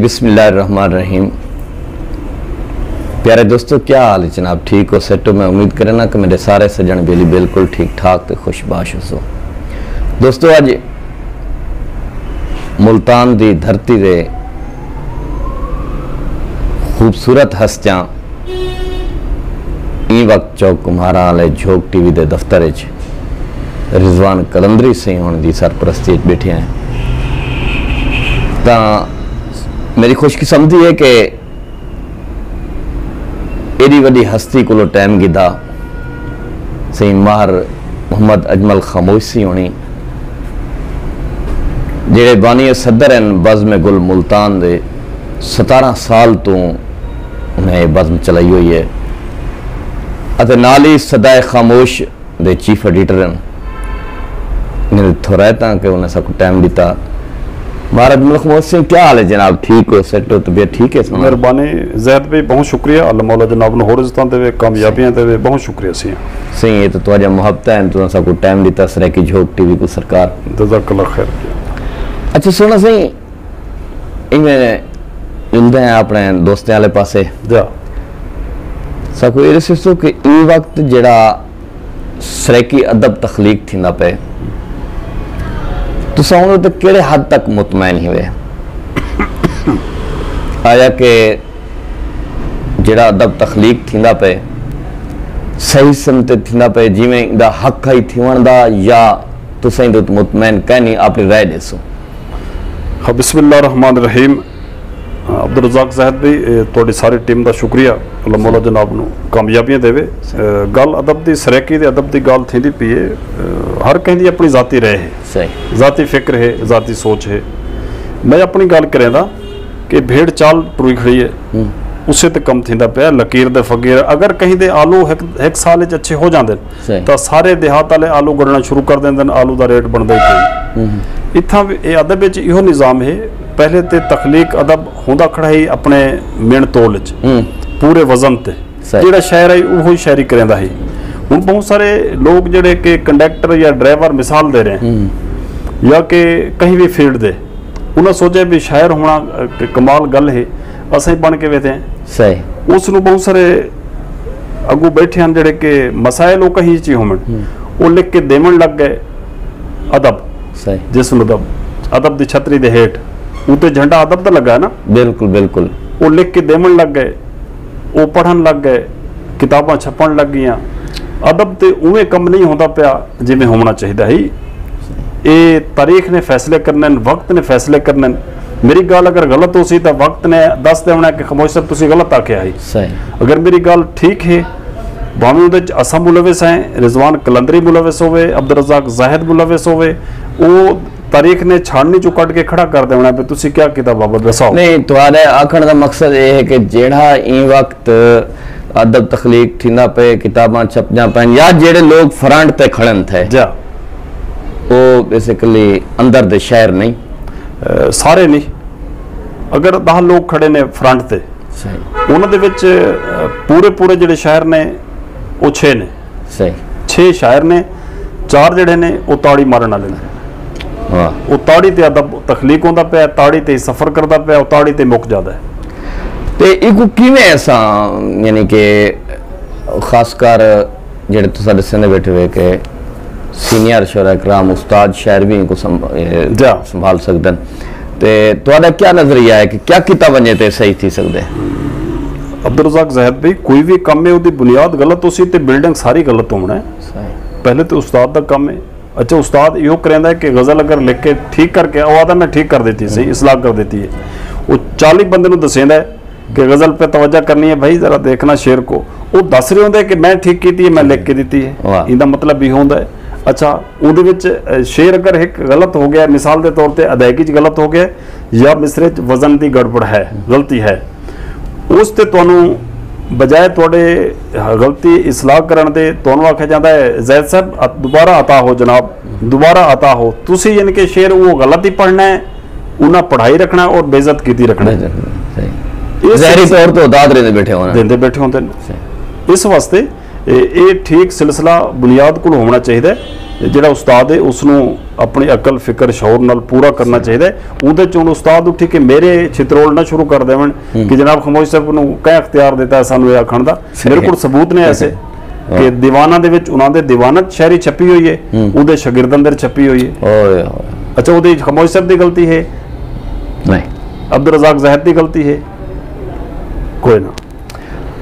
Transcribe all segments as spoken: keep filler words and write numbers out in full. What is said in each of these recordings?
بسم اللہ الرحمن الرحیم۔ پیارے دوستو، کیا حال ہے جناب؟ ٹھیک ہو، سیٹ ہو؟ میں امید کرنا کہ میرے سارے سجن بیلی بالکل ٹھیک ٹھاک تے خوش باش ہو سو۔ دوستو، اج ملتان دی دھرتی دے خوبصورت ہستیاں ایں وقت چوک کمہاراں والے جھوک ٹی وی دے دفتر اچ رضوان قلندری سئیں ہن دی سرپرستی اچ بیٹھے ہیں، تاں میری خوش قسمتی ہے کہ ایݙی وݙی ہستی کولو ٹائم گھدا۔ سئیں ماہر محمد اجمل خاموش سی ہونی، جڑے بانی صدر ہیں بزم گل ملتان دے، ستارہ سال تو انہیں یہ بزم چلائی ہوئی ہے، اتے نال ہی صدائے خاموش دے چیف ایڈیٹر ہیں۔ انہیں تھورائے تاں کہ انہیں ساکو ٹائم دیتا۔ مہاراج ملک محسن سنگھ، کیا حال ہے جناب؟ ٹھیک ہو، سیٹ ہو، طبیعت ٹھیک ہے سونا؟ مہربانی زید بھائی، بہت شکریہ۔ اللہ مولا جناب نو ہور عزتاں دے، کامیابیاں دے، بہت شکریہ سی۔ سائیں، یہ تو تہاڈا محبت ہے، تساں ساکو ٹائم دیتا، سرائیکی جھوک ٹی وی کو سرکار۔ جزاک اللہ خیر۔ اچھا سونا سائیں، ایویں ملدے ہیں اپنے دوستیں والے پاسے۔ جا۔ ساکو یہ دسو کہ ای وقت جڑا سرائیکی ادب تخلیق تھیندا پئے، تساں اوں تے کیڑھے حد تک مطمئن ہیوے؟ آیا کہ جڑا ادب تخلیق تھیندا پئے، صحیح سمت تے تھیندا پئے، جیویں ایندا حق ہئی تھیوݨ دا، یا تساں ایندے تے مطمئن کائنی؟ اپݨی رائے ݙیسو۔ ہاں، بسم اللہ الرحمن الرحیم۔ عبدالرزاق زاہد بھائی، اے تہاݙی ساری ٹیم دا شکریہ۔ اللہ مولا جناب نو کامیابیاں دیوے۔ اے، گل ادب دی، سرائیکی دے ادب دی گل تھیندی پئی ہے۔ اے، ہر کہیں دی اپݨی ذاتی رائے ہے، صحیح۔ ذاتی فکر ہے، ذاتی سوچ ہے۔ میں اپݨی گل کریندا کہ بھیڑ چال ٹری کھڑی ہے، ہوں۔ اسے تے کم تھیندا پیا۔ لکیر دے فقیر، اگر کہیں دے آلو ہک، ہک سال وچ اچھے ہو جاندے، صحیح۔ تاں سارے دیہات والے آلو گڑنا شروع کر دیندے، آلو دا ریٹ بݨدا ہی کوئی۔ ہوں۔ اتھاں وی اے ادب وچ ایہو نظام ہے، پہلے تے تخلیق ادب ہوندا کھڑا ہی اپݨے مݨ تول وچ، ہوں۔ پورے وزن تے۔ صحیح۔ جیڑھا شاعر ہے، اوہو ہی شاعری کریندا ہے۔ ہݨ بہت سارے لوگ جڑے کہ کنڈکٹر یا ڈرائیور مثال دے رہے ہیں، ہوں۔ یا کہ کہیں بھی فیلڈ دے، انہاں سوچے بھی شاعر ہونا، اے، کہ کمال گل ہے، اساں ہی بݨ کے ویتے ہیں۔ صحیح۔ اس نو بہت سارے اگوں بیٹھے ہیں جڑے کہ مسائل او کہیں چی ہومن، ہوں۔ او لکھ کے دیون لگ گئے۔ ادب، صحیح۔ جس نو ادب، ادب دی چھتری دے ہیٹھ، اتے جھنڈا ادب دا لگا ہے نا۔ بالکل، بالکل۔ او لکھ کے دیون لگ گئے، او پڑھن لگ گئے، کتاباں چھپن لگ گئیاں۔ ادب تے اوویں کم نہیں ہوندا پیا جویں ہونا چاہیدا ہی۔ اے تاریخ نے فیصلے کرنے ہن، وقت نے فیصلے کرنے ہن۔ میری گل اگر غلط ہو سی تاں وقت نے دس دیونا کہ خاموش صاحب تسی غلط آکھیا ہی۔ صحیح۔ اگر میری گل ٹھیک ہے، بھاویں اودے وچ اساں ملوث ہیں، رضوان قلندری ملوث ہووے، عبدالرزاق زاہد ملوث ہووے، او تاریخ نے چھاننی چوں کڈھ کے کھڑا کر دیونا پے، تسی کیا کیتا بابا، ڈساؤ۔ نہیں، تہاڈے آکھݨ دا مقصد اے ہے کہ جیڑھا ایں وقت ادب تخلیق تھیندا پئے، کتاباں چھپدیاں پئن، یا جیڑھے لوگ فرنٹ تے کھڑن تھے، جا۔ او بیسیکلی اندر دے شاعر نہیں؟ اے، سارے نہیں۔ اگر دہ لوگ کھڑے نے فرنٹ تے، صحیح۔ انہاں دے وچ، اے، پورے پورے جیڑھے شاعر نے، او چھ نے۔ صحیح۔ چھ شاعر نے، چار جیڑھے نے، او تاڑی مارن والے نے۔ واہ۔ او تاڑی تے ادب تخلیق ہوندا پیا، تاڑی تے سفر کردا پیا، او تاڑی تے مک جادا ہے۔ تے ایکوں کیویں اساں، یعنی کہ خاص کر جیڑھے تساں ݙسیندے بیٹھے ہوئے کہ سینئر شعراء کرام، استاد شاعر وی اینکوں سنبھ-، اے، جا۔ سنبھال سڳدن۔ تے تہاݙا کیا نظریہ ہے کہ کیا کیتا ونڄے تے صحیح تھی سڳدے؟ عبدالرزاق زاہد بھائی، کوئی وی کم ہے، اودی بنیاد غلط ہوسی تے بلڈنگ ساری غلط ہووݨا ہے۔ صحیح۔ پہلے تے استاد دا کم ہے۔ اچھا، استاد ایہو کریندا ہے کہ غزل اگر لکھ کے ٹھیک کر کے، او آہدا میں ٹھیک کر ݙتی سی، ہوں۔ اصلاح کر ݙتی ہے۔ او چالی بندے نوں ݙسیندا ہے کہ غزل پہ توجہ کرنی ہے بھائی، ذرا دیکھنا شعر کو۔ او ݙس رہے ہوندے کہ میں ٹھیک کیتی ہے، میں لکھ کے ݙتی ہے۔ واہ۔ ایندا مطلب ایہو ہوندا ہے۔ اچھا، اوندے وچ، اے، شعر اگر ہک غلط ہو گیا، مثال دے طور تے ادائیگی چ غلط ہو گیا، یا مصرعے چ وزن دی گڑبڑ ہے، غلطی ہے، اس تے تانوں بجائے تہاݙے غلطی اصلاح کرݨ دے تانوں آکھیا جاندا ہے، "زید صاحب، ات-، دوبارہ عطا ہو جناب، دوبارہ عطا ہو۔" تسی یعنی کہ شعر او غلط ہی پڑھنا ہے، انہاں پڑھائی رکھنا ہے اور بے عزت کیتی رکھنا ہے۔ بے عزت، صحیح۔ اس ظاہری طور تے داد ݙیندے بیٹھے ہوندے۔ ݙیندے بیٹھے ہوندے۔ صحیح۔ اس واسطے اے، اے ٹھیک سلسلہ بنیاد کول ہووݨا چاہیدا ہے۔ جڑا استاد ہے اس نوں اپنی عقل، فکر، شعور نال پورا کرنا چاہیدا ہے۔ اوندے چ ہن استاد اٹھی کہ میرے چھترول نہ شروع کر دیون کہ جناب خموش صاحب نوں کہیں اختیار دیتا ہے سانوں یہ آکھن دا؟ میرے کول ثبوت نے ایسے کہ دیواناں دے وچ انہاں دے دیواناں چ شاعری چھپی ہوئی ہے، اوندے شاگرداں دے چھپی ہوئی ہے۔ اچھا، اوندے خموش صاحب دی غلطی ہے؟ نہیں۔ عبدالرزاق زاہد دی غلطی ہے؟ کوئی نہ۔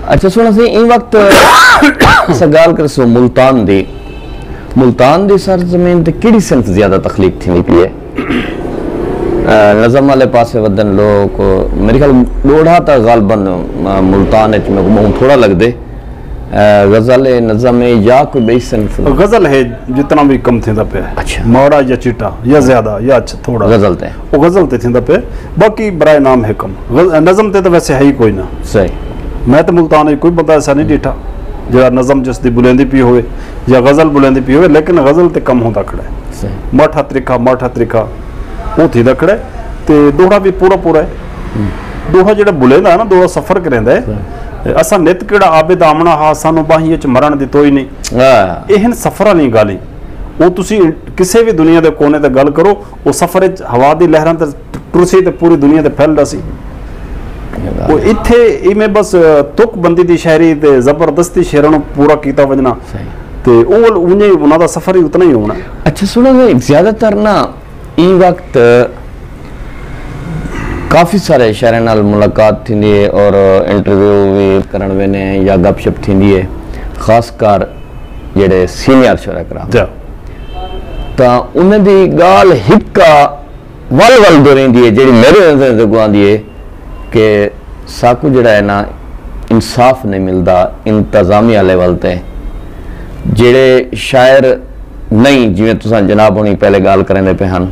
اچھا سوہݨا سئیں، ایں وقت اساں ڳالھ کریسوں ملتان دی۔ ملتان دی سرزمین تے کیڑھی صنف زیادہ تخلیق تھیندی پئی ہے؟ نظم والے پاسے ودن لوک، میرے خیال ݙوہڑا تاں غالباً ملتان اچ میکوں ٻہوں تھوڑا لڳدے۔ غزل ہے، نظم ہے یا کوئی ٻئی صنف؟ غزل ہے، جتنا بھی کم تھیندا پیا ہے، ماڑا یا چٹا یا زیادہ یا اچھا تھوڑا، غزل تے۔ او غزل تے تھیندا پیا۔ باقی برائے نام ہے کم۔ غز- نظم تے تو ویسے ہے ہی کوئی نہ۔ صحیح۔ میں تو ملتان وچ کوئی بندہ ایسا نہیں ݙٹھا جڑا نظم جس دی بلیندی پئی ہوئے یا غزل بلیندی پئی ہوئے، لیکن غزل تے کم ہوندا کھڑا ہے۔ صحیح۔ ماٹھا ترکھا، ماٹھا ترکھا، او تھیندا کھڑا ہے۔ تے ݙوہڑا بھی پورا پورا ہے۔ ݙوہڑا جڑا بلیندا ہے نا، ݙوہڑا سفر کریندا ہے۔ اساں نت کیڑا عابد آمنا ہا، سانوں باہیں وچ مرݨ دی توئی نہیں۔ اے ہن سفر والیاں ڳالھیں۔ او تسی کسے وی دنیا دے کونے تے ڳالھ کرو، او سفر وچ ہوا دی لہراں تے ٹرسی تے پوری دنیا تے پھیل ݙاسی۔ او اتھے ایویں بس تک بندی دی شاعری تے زبردستی شعراں نوں پورا کیتا ونڄݨا۔ تے او ول اونجے انہاں دا سفر ہی اتنا ہی ہونا۔ اچھا سوہݨا، زیادہ تر نا ایں وقت کافی سارے شاعراں نال ملاقات تھیندی ہے اور انٹرویو وی کرݨ ویندے ہیں یا گپ شپ تھیندی ہے، خاص کر جڑے سینئر شعراء کرام۔ جا۔ تاں انہاں دی ڳالھ ہکا ول ول دہریندی ہے، جڑی میرے نظر تے اڳوں آندی ہے کہ ساکوں جڑا ہے نا، انصاف نہیں ملدا انتظامیہ لیول تے۔ جڑے شاعر نہیں، جویں تساں جناب ہونی پہلے ڳالھ کریندے پئے ہن،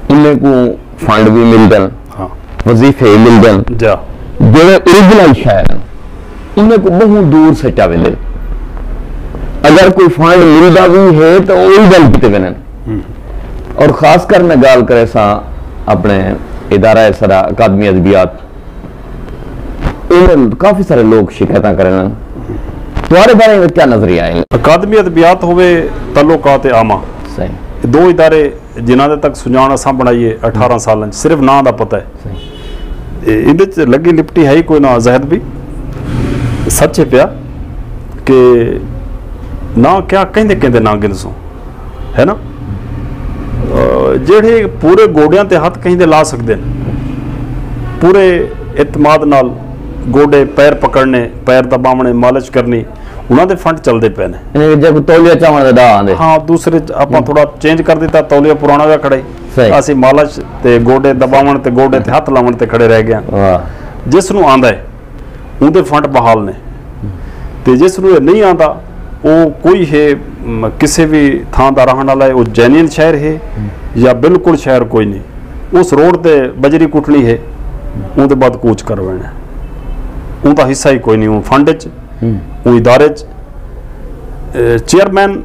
انہیں کوں فنڈ بھی ملدن، ہاں۔ وظیفے بھی ملدن۔ جا۔ جڑے اوریجنل شاعر ہیں، انہیں کوں ٻہوں دور سٹیا ویندے۔ اگر کوئی فنڈ ملدا بھی ہے تو اوریجنل کیتے ویندن۔ اور خاص کر میں ڳالھ کریساں اپݨے ادارہ سرا اکادمی ادبیات، انہاں کافی سارے لوگ شکایتاں کرن۔ تہاݙے بارے وچ کیا نظریہ ہے؟ اکادمی ادبیات ہووے، تعلقات عامہ، صحیح۔ دو ادارے جنہاں دے تک سنڄاݨ اساں بݨائی ہے اٹھارہ سالیں، صرف ناں دا پتہ ہے۔ صحیح۔ اے، ایندے چ لڳی لپٹی ہے ہی کوئی نہ، زاہد بھی سچ ہے پیا کہ نہ کیا کہیں دے کہیں دے نہ گنسوں۔ ہے نا؟ آ، جیڑھے پورے گوڈیاں تے ہتھ کہیں دے لا سڳدے ہن، پورے اعتماد نال گوڈے، پیر پکڑنے، پیر دباوݨے، مالش کرنی، انہاں دے فنڈ چلدے پئے نے۔ یعنی کہ جے کوئی تولیہ چاوݨ دے ݙاہ آندے۔ ہاں، دوسرے چ-، آپاں تھوڑا چینج کر ݙتا، تولیہ پراݨا ہویا کھڑا ہے۔ صحیح۔ اسی مالش تے گوڈے دباوݨ تے گوڈے تے ہتھ لاوݨ تے کھڑے رہ ڳئے ہاں۔ واہ۔ جس نوں آندا ہے، اوندے فنڈ بحال نے۔ تے جس نوں اے نہیں آندا، او کوئی ہے، م، کسے وی تھاں دا رہݨ والا ہے، او جینوئن شاعر ہے یا بالکل شاعر کوئی نہیں۔ اس روڈ تے بجری کٹنی ہے، اوندے بعد کوچ کر ویݨا ہے۔ اوندا حصہ ہی کوئی نہیں، او فنڈ اچ، او ادارے اچ۔ اے، چیئرمین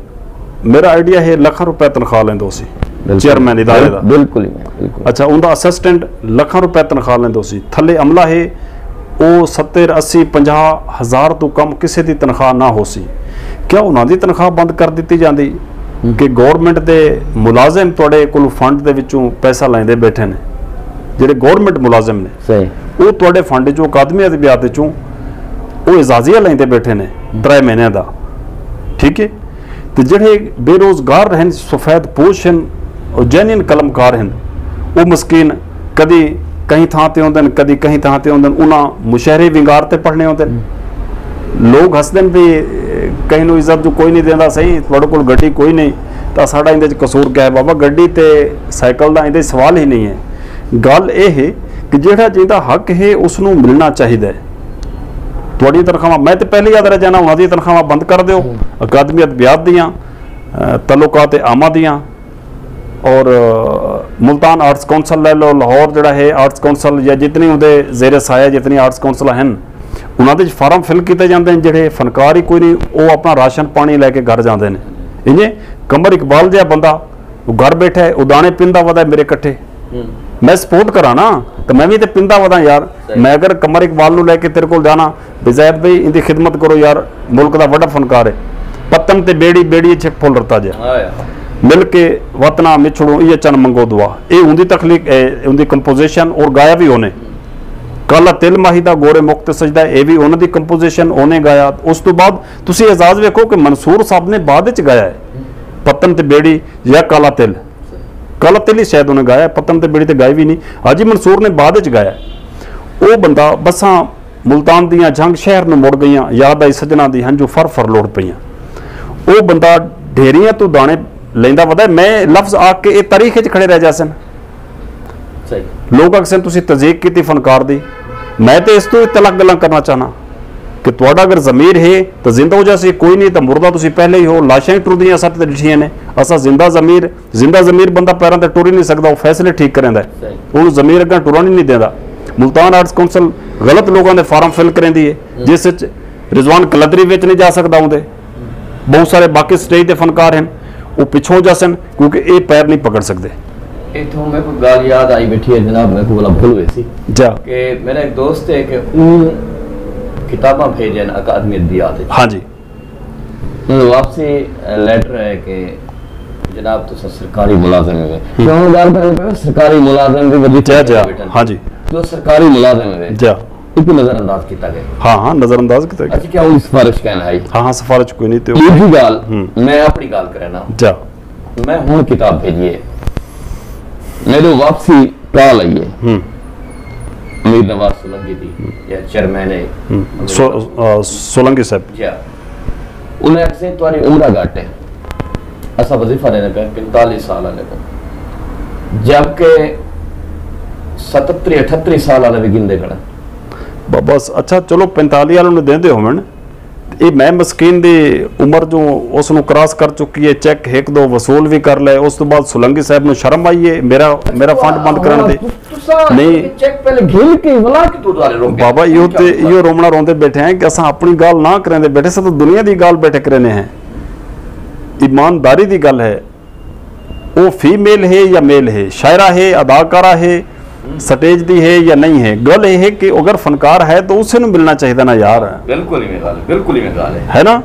میرا آئیڈیا ہے لکھاں روپے تنخواہ لیندو سی، بالکل۔ چیئرمین ادارے دا۔ بالکل ہی، بالکل۔ اچھا، اوندا اسسٹنٹ لکھاں روپے تنخواہ لیندو سی، تھلے عملہ ہے، او ستر، اسی، پنجاہ ہزار توں کم کسے دی تنخواہ نہ ہوسی۔ کیا انہاں دی تنخواہ بند کر ݙتی جاندی کہ گورنمنٹ دے ملازم تہاݙے کولوں فنڈ دے وچوں پیسہ لیندے بیٹھے نے؟ جڑے گورنمنٹ ملازم نے، صحیح۔ او تہاݙے فنڈ وچوں، اکادمی ادبیات وچوں، او اعزازیہ لیندے بیٹھے نے ترے مہینے دا، ٹھیک ہے؟ تے جڑے بے روزگار ہن، سفید پوش ہن، او جینوئن قلم کار ہن، او مسکین کدی کہیں تھاں تے ہوندن، کدی کہیں تھاں تے ہوندن، انہاں مشاعرے ونگار تے پڑھنے ہوندن۔ لوگ ہسدن بھی، کہیں نوں عزت جو کوئی نہیں دیندا، صحیح، تہاݙے کول گڈی کوئی نہیں، تاں ساݙا ایندے وچ قصور کیا ہے بابا؟ گڈی تے سائیکل دا ایندے وچ سوال ہی نہیں ہے۔ گل اے ہے کہ جیڑھا جیندا حق ہے، اس نوں ملنا چاہیدا ہے۔ تہاݙی تنخواہ، میں تے پہلے یاد رہ جانا، انہاں دی تنخواہ بند کر دیو، اکادمی ادبیات دیاں، آ، تعلقات عامہ دیاں، اور، آ، ملتان آرٹس کونسل لے لو، لاہور جڑا ہے آرٹس کونسل یا جتنی اوندے زیر سایہ جتنی آرٹس کونسل ہن، انہاں دے فارم فل کیتے جاندے ہیں، جڑے فنکار ہی کوئی نہیں، او اپنا راشن پانی لے کے گھر جاندے نے۔ انجے قمر اقبال جہا بندہ، او گھر بیٹھا ہے، او دانے پندا ودا ہے میرے کٹھے۔ میں سپورٹ کراں نا، تو میں بھی تے پندا ودا یار۔ میں اگر قمر اقبال نو لے کے تیرے کول جانا، بزید بھائی، ان دی خدمت کرو یار، ملک دا وڈا فنکار ہے۔ پتن تے بیڑی، بیڑی اچ ہک پھل رتا جے۔ مل کے وطنا مچھڑوں یہ چن منگو دعا، اے اوندی تخلیق، اے اوندی کمپوزیشن اور گایا بھی اونے۔ کالا تل ماہی دا گورے مخت سجدہ، اے بھی انہاں دی کمپوزیشن اونے گایا۔ اس تو بعد تسی اعزاز ویکھو کہ منصور صاحب نے بعد وچ گایا ہے پتن تے بیڑی یا کالا تل۔ کالا تل ہی شاید انہیں گایا ہے، پتن تے بیڑی تے گائی بھی نہیں۔ حاجی منصور نے بعد وچ گایا ہے۔ او بندہ بساں ملتان دیاں جھنگ شہر نوں مڑ گئیاں، یاد آئی سجناں دی ہنجوں فر فر لوڑ پئیاں۔ او بندہ ڈھیریاں توں دانے لیندا ودا ہے۔ میں لفظ آکھ کے اے تاریخ وچ کھڑے رہ جاسن۔ صحیح۔ لوگ آکھسن تسی تذیق کیتی فنکار دی۔ میں تے اس توں وی تلخ گلاں کرنا چاہنا کہ تہاڈا اگر ضمیر ہے تاں زندہ ہو جاسی، کوئی نہیں تاں مردہ تسی پہلے ہی ہو۔ لاشاں ہی ٹردیاں سٹ تے ڈٹھیاں نے۔ اساں زندہ ضمیر، زندہ ضمیر بندہ پیراں تے ٹر ہی نہیں سکدا، او فیصلے ٹھیک کریندا ہے۔ صحیح۔ اونوں ضمیر اگاں ٹرن ہی نہیں دیندا۔ ملتان آرٹس کونسل غلط لوگاں دے فارم فل کریندی ہے، جس وچ رضوان کلدری وچ نہیں جا سکدا اوندے۔ بہت سارے باقی سٹیج دے فنکار ہیں، وہ پچھوں جاسن کیونکہ اے پیر نہیں پکڑ سکدے۔ اتھوں میرے کو گال یاد آئی بیٹھی ہے جناب، میرے کو بلا بھول ہوئی سی جا۔ کہ میرا ایک دوست ہے کہ اون کتاباں بھیجن اکادمی ادبیات وچ۔ ہاں جی۔ انہوں نے واپسی لیٹر ہے کہ جناب تو سرکاری ملازم ہے۔ تو ہوں گال پہ سرکاری ملازم بھی وظیفہ جا جا۔ بیٹھن۔ ہاں جی۔ جو سرکاری ملازم ہے جا۔ ایکوں نظر انداز کیتا گیا۔ ہاں ہاں، نظر انداز کیتا گیا۔ اچھا، کیا اون سفارش کہنا ہے؟ ہاں ہاں، سفارش کوئی نہیں تے۔ دوسری گال، ہوں۔ میں اپنی گال کرنا۔ جا۔ میں ہوں کتاب بھیجی ہے، میرے واپسی کال آئی ہے ہوں۔ میر نواز سولنگی دی یا چیئرمین ہے۔ ہوں۔ سو-، آ، سولنگی صاحب۔ جی ہاں۔ انہیں آکھیا تہاݙی عمر گھٹ ہے، اساں وظیفہ ݙیندے پئے پنتالیس سال والے کوں، جبکہ ستتری اٹھتری سال والے بھی گھندے کھڑے۔ بس اچھا، چلو پنتالیس والے نوں ݙیندے ہوون، اے میں مسکین دی عمر جو اس نوں کراس کر چکی ہے، چیک ہک دو وصول بھی کر لے، اس تو بعد سولنگی صاحب نوں شرم آئی ہے میرا میرا فنڈ بند کرن دی۔ نہیں۔ چیک پہلے گھن کے ولا کے تو دوارے روک۔ بابا، ایہو تے ایہو رومنا روندے بیٹھے ہیں کہ اساں اپنی گال نہ کریندے بیٹھے، اساں تو دنیا دی گال بیٹھے کرینے ہیں۔ ایمانداری دی گل ہے، او فیمیل ہے یا میل ہے، شاعرہ ہے، اداکارہ ہے، سٹیج دی ہے یا نہیں ہے، گل یہ ہے کہ اگر فنکار ہے تو اسے نوں ملنا چاہیے نا یار۔ بالکل ایویں گل ہے، بالکل ایویں گل ہے۔ ہے نا؟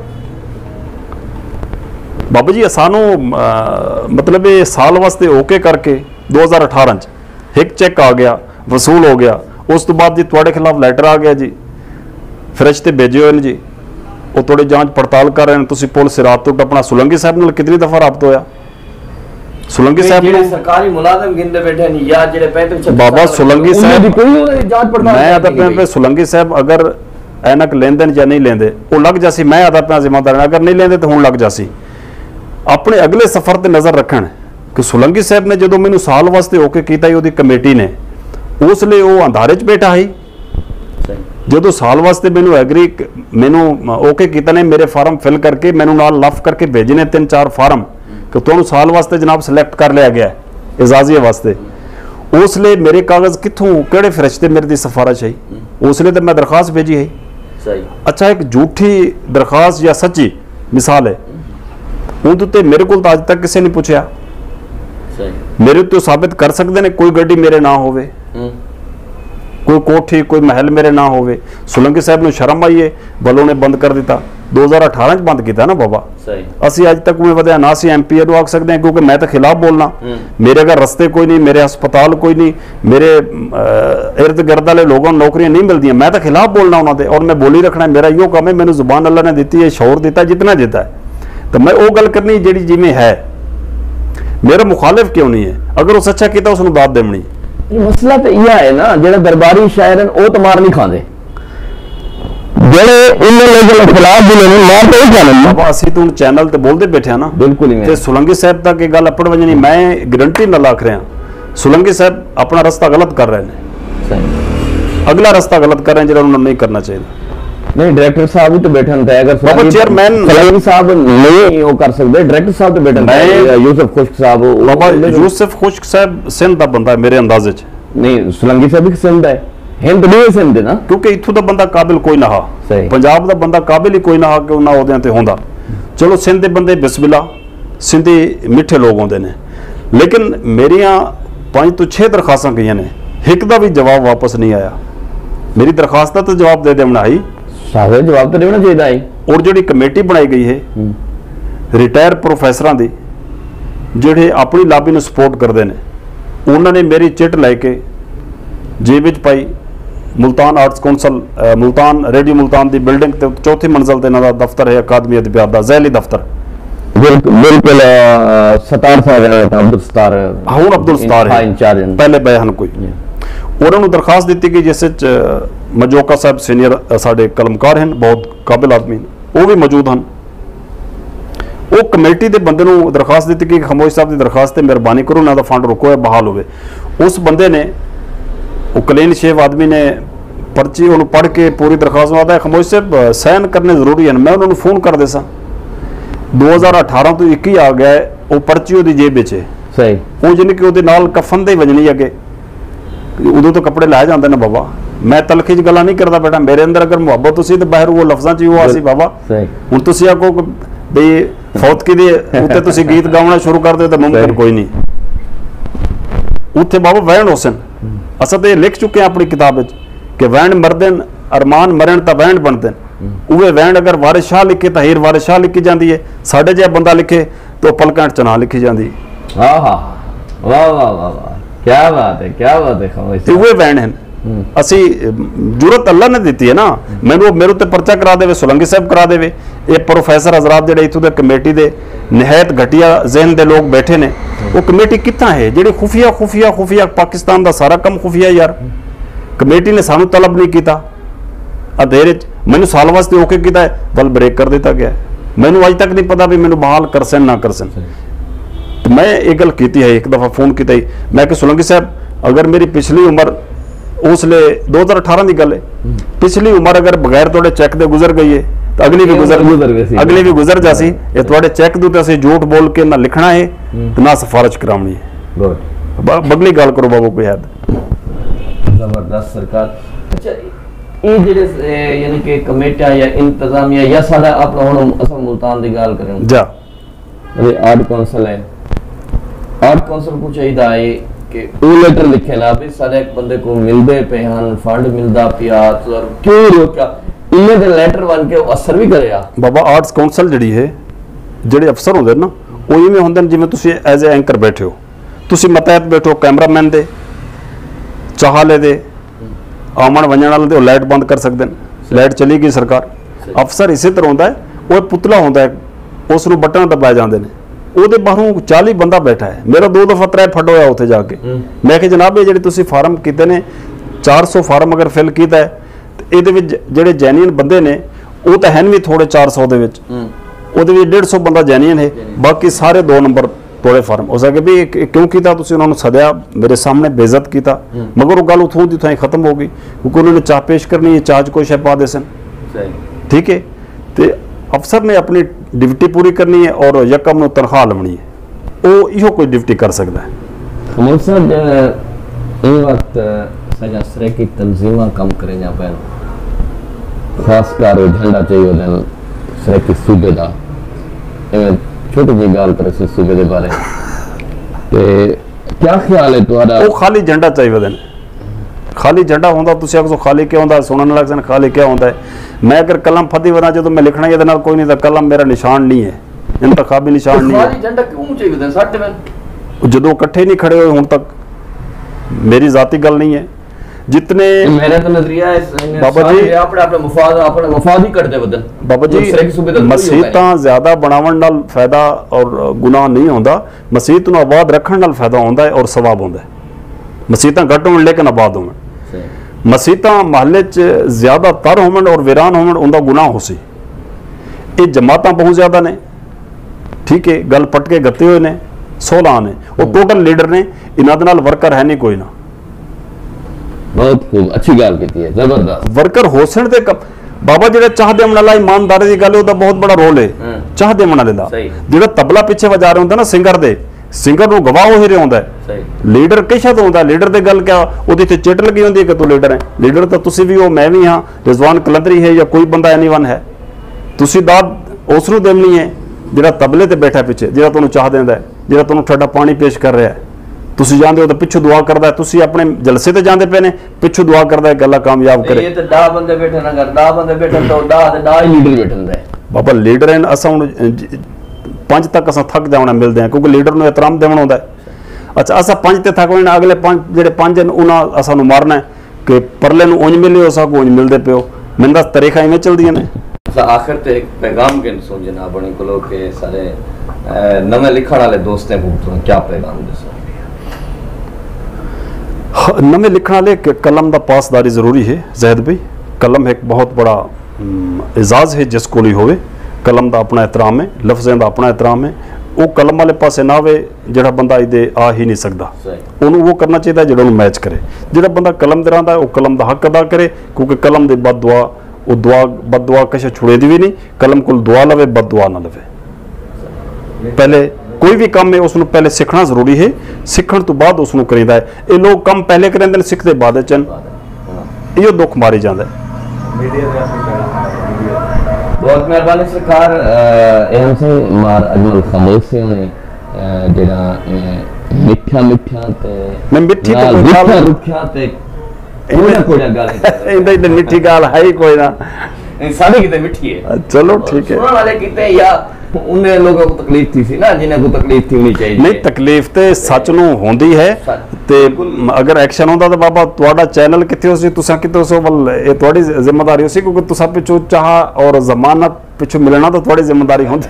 بابا جی، اسانوں، آ، مطلب، یہ سال واسطے اوکے کر کے دو ہزار اٹھارہ چ ایک چیک آ گیا، وصول ہو گیا، اس تو بعد جی تواڈے خلاف لیٹر آ گیا جی، فرشتے بھیجے ہوئے نے جی، وہ تھوڑی جانچ پڑتال کر رہے ہیں۔ تسی پل صراط تو ٹپنا، سولنگی صاحب نال کتنی دفعہ رابطہ ہویا؟ سولنگی صاحب جڑے نال؟ سرکاری ملازم گھندے بیٹھے ہیں یا جڑے پینتیس چھتیس بابا سال سولنگی انہاں صاحب، دی کوئی انہاں دی جانچ پڑتال میں نہیں آدھا کی پیا گئی۔ پہ سولنگی صاحب اگر اینک لیندن یا نہیں لیندے، وہ لگ جاسی، میں آدھا پیا ذمہ دار ہاں، اگر نہیں لیندے تو ہن لگ جاسی۔ اپنے اگلے سفر تے نظر رکھن کہ سولنگی صاحب نے جدوں مینوں سال واسطے اوکے کیتا ہی، اودی کمیٹی نے، اس لیے وہ اندھارے چ بیٹھا ہی۔ صحیح۔ جدوں سال واسطے مینوں ایگری، مینوں اوکے کیتا نے، میرے فارم فل کر کے مینوں نال لف کر کے بھیجے نے تین چار فارم کہ تہانوں سال واسطے جناب سلیکٹ کر لیا گیا ہے اعزازیے واسطے۔ اس لیے میرے کاغذ کتھوں، کہڑے فرشتے میرے دی سفارش ہے؟ اس لیے تو میں درخواست بھیجی ہے۔ صحیح۔ اچھا، ایک جھوٹی درخواست یا سچی مثال ہے، اون تے میرے کول تو اج تک کسے نہیں پوچھیا۔ صحیح۔ میرے تو ثابت کر سکدے نے کوئی گڈی میرے نہ ہووے، ہوں۔ کوئی کوٹھی، کوئی محل میرے نہ ہووے۔ سولنگی صاحب نوں شرم آئی ہے، بلوں نے بند کر دیتا۔ دو ہزار اٹھارہ چ بند کیتا نا بابا۔ صحیح۔ اسی اج تک میں ودیا نہ سی ایم پی اے نوں آکھ سکدے ہیں، کیونکہ میں تو خلاف بولنا۔ ہوں۔ میرے اگر رستے کوئی نہیں، میرے ہسپتال کوئی نہیں، میرے، آ، ارد گرد والے لوگوں نوں نوکریاں نہیں ملدیاں، میں تو خلاف بولنا انہاں دے، اور میں بولی رکھنا ہے، میرا ایہو کام ہے، مینوں زبان اللہ نے دتی ہے، شعور دتا، جتنا دتا ہے۔ تو میں او گل کرنی جیڑی جی میں ہے، میرا مخالف کیوں نہیں ہے؟ اگر اس اچھا کیتا، اس نوں داد دیونی۔ مسئلہ تو یہ ہے نا، جڑا درباری شاعر ہیں، وہ تو مار نہیں کھاندے۔ جڑے انہاں لوگاں دے خلاف بھی نے، مار تو ہی کھانے نا۔ بابا، اسی تو ہن چینل تے بولدے بیٹھے ہیں نا۔ بالکل ہی تے میں۔ سولنگی صاحب تک یہ گل اپڑ ونجنی، میں گارنٹی نال آکھ رہا، سولنگی صاحب اپنا رستہ غلط کر رہے ہیں، صحیح۔ اگلا رستہ غلط کر رہے ہیں جڑا انہوں نے نہیں کرنا چاہیے۔ نہیں، ڈائریکٹر صاحب بھی تو بیٹھن تھے، اگر بابا، چیئرمین سولنگی صاحب نہیں وہ کر سکتے، ڈائریکٹر صاحب تو بیٹھن تھے، میں یوسف خشک صاحب، وہ بابا، انہوں نے یوسف خشک صاحب سندھ دا بندہ ہے میرے اندازے چ۔ نہیں، سولنگی صاحب بھی سندھ ہے، ہند نہیں سندھ ہے نا۔ کیونکہ اتھوں دا بندہ قابل کوئی نہ ہا۔ صحیح۔ پنجاب دا بندہ قابل ہی کوئی نہ ہا کہ انہاں عہدیاں تے ہوندا۔ چلو، سندھ دے بندے بسم اللہ، سندھی میٹھے لوگ ہوندے نے، لیکن میریاں پنج تو چھ درخواستاں گئیاں نے، ہک دا بھی جواب واپس نہیں آیا۔ میری درخواست دا تو جواب دے دیونا ہی۔ سارے جواب تو دینا چاہیے ہے۔ اور جڑی کمیٹی بنائی گئی ہے، ہوں۔ ریٹائر پروفیسراں دی، جڑے اپنی لابی نوں سپورٹ کردے نے، انہاں نے میری چٹ لے کے جیب وچ پائی۔ Multan arts council, Multan, radio Multan دی بلڈنگ تے چوتھی منزل تے انہاں دا دفتر ہے، اکادمی ادبیات دا ذیلی دفتر۔ بالکل بالکل۔ ستار صاحب ہیں عبدالستار۔ ہن عبدالستار ہے، پہلے بئے ہن کوئی۔ انہاں نوں درخواست دتی کہ جس وچ مجوکا صاحب سینئر ساڈے قلمکار ہیں، بہت قابل آدمی ہیں، وہ بھی موجود ہیں۔ وہ کمیٹی دے بندے نوں درخواست دتی کہ خموش صاحب دی درخواست تے مہربانی کرو، انہاں دا فنڈ رکو ہے، بحال ہوئے۔ اس بندے نے، وہ کلین شیو آدمی نے پرچی انہوں پڑھ کے پوری درخواست نوں آتا ہے، خموش صاحب سائن کرنے ضروری ہیں، میں انہوں فون کر دیساں۔ دو ہزار اٹھارہ تو اکی آ گیا ہے، وہ پرچی وہ دی جیب وچ ہے۔ صحیح۔ وہ جن کہ وہ نال کفن دے وجنی ہے کہ ادوں تو کپڑے لائے جاندے نے بابا۔ میں تلخی چ گلاں نہیں کردا بیٹھا، میرے اندر اگر محبت ہوسی تے باہر وہ لفظاں چ وہ آسی بابا۔ ہن تسی آکھو بھئی فوتکی دے اتے تسی گیت گاونا شروع کر دے تے ممکن کوئی نہیں۔ اتھے بابا وین ہوسن۔ اساں تے لکھ چکے ہیں اپنی کتاب وچ کہ وین مردن، ارمان مرن تا وین بندن۔ اوے وین اگر وارث شاہ لکھے تاں ہیر وارث شاہ لکھی جاندی ہے، ساڈے جہا بندہ لکھے تو پلکاں چ چناں لکھی جاندی۔ ہا ہا، واہ واہ واہ واہ، کیا بات ہے، کیا بات ہے خموش تے صاحب۔ اوے وین ہن۔ اسی جرت اللہ نے دتی ہے نا۔ مینوں میرے تے پرچہ کرا دے وے، سولنگی صاحب کرا دے وے۔ اے پروفیسر حضرات جڑے اتھوں دے کمیٹی دے نہایت گھٹیا ذہن دے لوگ بیٹھے نے، وہ کمیٹی کتھاں ہے جڑی خفیہ خفیہ خفیہ، پاکستان دا سارا کم خفیہ یار۔ کمیٹی نے سانوں طلب نہیں کیتا۔ ادھیرے چ مینوں سال واسطے اوکے کیتا ہے، ول بریک کر دیتا گیا ہے۔ مینوں اج تک نہیں پتا بھی مینوں بحال کرسن نہ کرسن۔ تے میں ایک گل کیتی ہے، ایک دفعہ فون کیتا ہی، میں کہ سولنگی صاحب، اگر میری پچھلی عمر اس لے دو ہزار اٹھارہ دی گل ہے، پچھلی عمر اگر بغیر تہاڈے چیک دے گزر گئی ہے تو اگلی بھی گزر اگلی بھی گزر جاسی۔ یہ تہاڈے چیک دے تے اسی جھوٹ بول کے نہ لکھنا ہے تے نہ سفارش کراونی ہے۔ بگلی گل کرو بابو کوئی حد۔ زبردست سرکار۔ اچھا، یہ جڑے یعنی کہ کمیٹیاں یا انتظامیہ یا سارا اپنا ہن اساں ملتان دی گل کریں، جا۔ ارے آرٹ کونسل ہے، آرٹ کونسل کو چاہیے ہے کہ وہ لیٹر لکھے نا بھی سارے ایک بندے کو ملدے پے ہن، فنڈ ملدا پیا، کیوں روکیا؟ انہیں دے لیٹر بن کے اثر بھی کرے آ۔ بابا، آرٹس کونسل جڑی ہے، جڑے افسر ہوندے نا، وہ ایویں ہوندے نے جویں تسی ایز اے اینکر بیٹھے ہو۔ تسی متحت بیٹھو کیمرہ مین دے، چاہالے دے، آوݨ ونڄݨ والے دے، او لائٹ بند کر سڳدن۔ لائٹ چلی ڳئی سرکار۔ افسر اسے طرح ہوندا ہے، او پتلا ہوندا ہے، اس نوں بٹن دبائے جاندے نے۔ او دے باہروں چالی بندہ بیٹھا ہے۔ میرا دو دفعہ ترے پھڈ ہویا اتھے جا کے۔ میں کہ جناب، اے جڑے تسی فارم کیتے نے، چار سو فارم اگر فل کیتا ہے، تے اے دے وچ جڑے جینوئن بندے نے، او تاں ہن وی تھوڑے چار سو دے وچ۔ او دے وچ ڈیڑھ سو بندہ جینوئن ہے، باقی سارے دو نمبر توڑے فارم۔ اس آکھیا بھی اے کیوں کیتا؟ تسی انہاں نوں سدیا، میرے سامنے بے عزت کیتا۔ مگر او گل اتھوں دی اتھاں ہی ختم ہو گئی، کیونکہ انہاں نے چاہ پیش کرنی ہے، چاہ چ کوئی شے پا دیسن۔ ٹھیک ہے، تے افسر نے اپنی ڈیوٹی پوری کرنی ہے اور یکم نوں تنخواہ لونی ہے۔ او ایہو کوئی ڈیوٹی کر سکدا ہے۔ ملک صاحب، ایں وقت ساڈیاں سرائیکی تنظیماں کم کریندیاں پئن، خاص کر جھنڈا چائی ودن سرائیکی صوبے دا۔ ایویں چھوٹی جی گالھ کرسیں صوبے دے بارے، تے کیا خیال ہے تہاڈا؟ او خالی جھنڈا چائی ودن۔ خالی جھنڈا ہوندا، تسی آکھسو خالی کیا ہوندا؟ سنن لگ سن خالی کیا ہوندا ہے۔ میں اگر قلم پھدی وداں، جدوں میں لکھنا ہے، ایہدے نال کوئی نہیں، دا قلم میرا نشان نہیں ہے، انتخابی نشان نہیں ہے۔ خالی جھنڈا کیوں چائی ودن؟ سٹ ون۔ جدوں اکٹھے نہیں کھڑے ہوئے ہن تک، میری ذاتی گل نہیں ہے۔ جتنے میرا تو نظریہ ہے، بابا جی، اپنے اپنے مفاد، اپنے مفاد ہی کٹتے ودن۔ بابا جی، مسیتاں زیادہ بناون نال فائدہ اور گناہ نہیں ہوندا۔ مسیت نوں آباد رکھن نال فائدہ ہوندا ہے اور ثواب ہوندا ہے۔ مسیتاں گھٹ ہون لیکن آباد ہون۔ مسیتاں محلے چ زیادہ تر ہون اور ویران ہون، اوندا گناہ ہوسی۔ اے جماعتاں بہت زیادہ نے، ٹھیک ہے، گل پٹ کے گھتے ہوئے نے، سولہ نے، وہ ٹوٹل لیڈر نے، انہاں دے نال ورکر ہے نہیں کوئی نہ۔ بہت خوب، اچھی گل کیتی ہے، زبردست۔ ورکر ہوسن تے بابا جڑا چاہ دیون والا، ایمانداری دی گل ہے، او دا بہت بڑا رول ہے۔ ہاں۔ چاہ دیون والے دا۔ صحیح۔ جڑا طبلہ پیچھے وجا رہے ہوندے نا سنگر دے، سنگر نوں گواہ وہی رہے ہوندا ہے۔ صحیح۔ لیڈر کشا تو ہوندا ہے، لیڈر دے گل کیا، او دی تے چٹ لگی ہوندی ہے کہ تو لیڈر ہے۔ لیڈر تو تسی بھی ہو، میں بھی ہاں، رضوان قلندری ہے یا کوئی بندہ اینی ون ہے۔ تسی داد اس نوں دیونی ہے جڑا طبلے تے بیٹھا پیچھے، جڑا تانوں چاہ دیندا ہے، جڑا تانوں ٹھڈا پانی پیش کر رہا ہے۔ تسی جاندے ہو تو پچھوں دعا کردا ہے، تسی اپنے جلسے تے جاندے پے نے، پچھوں دعا کردا ہے کہ اللہ کامیاب کرے۔ یہ تے ڈاہ بندے بیٹھے نہ کر، ڈاہ بندے بیٹھے تو ڈاہ تے ڈاہ ہی لیڈر بیٹھے نے۔ بابا لیڈر ہیں، اساں ہن ج-، پنج تک اساں تھک جاوݨا ملدے ہیں، کیونکہ لیڈر نوں احترام ݙیوݨا ہوندا ہے۔ اچھا، اساں پنج تے تھک ویݨا، اگلے پنج، جیڑھے پنج ہن، انہاں اساں نوں مارنا ہے کہ پرلے نوں اونج ملے ہو، ساکوں اونج ملدے پیو۔ مندا طریقہ ایویں چلدیاں نے۔ اساں آخر تے ہک پیغام گھن سوں جناب ہوݨیں کولو کہ سارے، اے، نویں لکھݨ والے دوستیں کوں تساں کیا پیغام ݙیسو؟ ہاں، نویں لکھݨ والے کہ قلم دا پاسداری ضروری ہے زاہد بھائی۔ قلم ہک بہت بڑا، ام، اعزاز ہے جس کول ہی ہووے۔ قلم دا اپݨا احترام ہے، لفظیں دا اپݨا احترام ہے۔ او قلم والے پاسے نہ ہووے جیڑھا بندہ ایدے آ ہی نہیں سڳدا۔ صحیح۔ اونوں وہ کرنا چاہیے جیڑھا اونوں میچ کرے۔ جیڑھا بندہ قلم تے رہندا ہے، او قلم دا حق ادا کرے، کیونکہ قلم دی بد دعا، او دعا، بد دعا کسے چھڑیندی وی نہیں۔ قلم کول دعا لوے، بد دعا نہ لوے۔ پہلے کوئی وی کم ہے، اس نوں پہلے سکھݨا ضروری ہے، سکھݨ توں بعد اس نوں کریندا ہے۔ اے لوگ کم پہلے کریندے نے، سکھدے بعد وچ ہن۔ ایہو دکھ ماری جاندا ہے۔ بہت مہربانی سرکار، اے ہم سے مار اجمل خاموش سے ہوئے، جڑا، اے، مٹھا مٹھا تے میں مٹھی تے نال کوئی ڳالھ رکھا رکھا تے کوڑا کوڑا ڳالھیں کر رہے ہیں۔ ایندے تے مٹھی ڳالھ ہے ہی کوئی نہ۔ نہیں، ساݙے کیتے مٹھی ہے۔ چلو، ٹھیک ہے۔ سݨݨ والے کیتے یا انہیں لوگوں کو تکلیف تھی سی نا، جنہیں کو تکلیف تھی ہونی چاہیے۔ نہیں، تکلیف تے سچ نوں ہوندی ہے۔ سچ۔ تے بالکل۔ اگر ایکشن ہوندا تو بابا، تہاݙا چینل کتھے ہوسی، تساں کتھے ہوسو، ول اے تہاݙی ذمہ داری ہوسی، کیونکہ تساں پچھوں چاہ اور ضمانت پچھوں ملݨا تو تہاݙی ذمہ داری ہوندی۔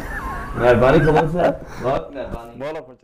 مہربانی خبر صاحب، بہت مہربانی۔